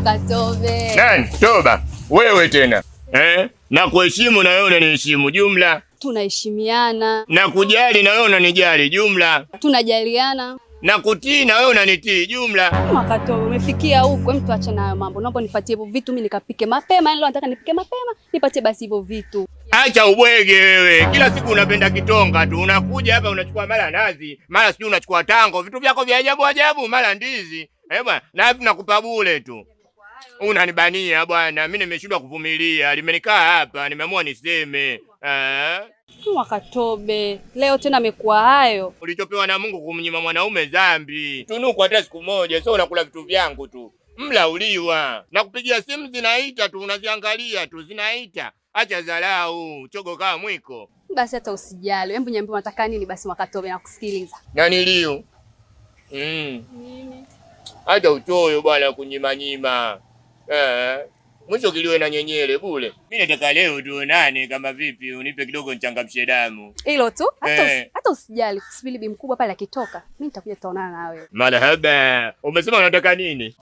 Mwakatobe. Nani? Toba. Wewe tena. Eh? Na kuheshimu na wewe unaniheshimu jumla. Tunaheshimiana. Na kujali na wewe unanijali jumla. Tunajaliana. Na kutii na wewe unanitii jumla. Mwakatobe, umefikia huko, hem, tuache nayo mambo. Naomba nipatie hivyo vitu mimi nikapike mapema. Yaani leo nataka nipike mapema, nipatie basi hivyo vitu. Acha ubwege wewe. Kila siku unapenda kitonga tu. Unakuja hapa unachukua mara nazi, mara sijui unachukua tango, vitu vyako vya ajabu ajabu, mara ndizi. Eh bwana, na nakupa bure tu. Unanibania bwana, mimi nimeshindwa kuvumilia. Limenikaa hapa, nimeamua niseme. Eh? Mwakatobe, leo tena amekuwa hayo. Ulichopewa na Mungu kumnyima mwanaume dhambi. Tunuku hata siku moja, sio unakula vitu vyangu tu. Mla uliwa. Na kupigia simu zinaita tu, unaziangalia tu zinaita. Acha dharau, chogo kama mwiko. Basi hata usijali. Hebu niambie unataka nini basi Mwakatobe, nakusikiliza. Naniliu. Nini? Acha uchoyo bwana kunyima nyima. Eh. Mwisho kiliwe na nyenyele bure. Mimi nataka leo tuonane kama vipi, unipe kidogo nichangamshe damu. Hilo tu. Hata Eh. hata usijali. Subiri bi mkubwa pale akitoka, mimi nitakuja tutaonana na wewe. Marhaba. Umesema unataka nini?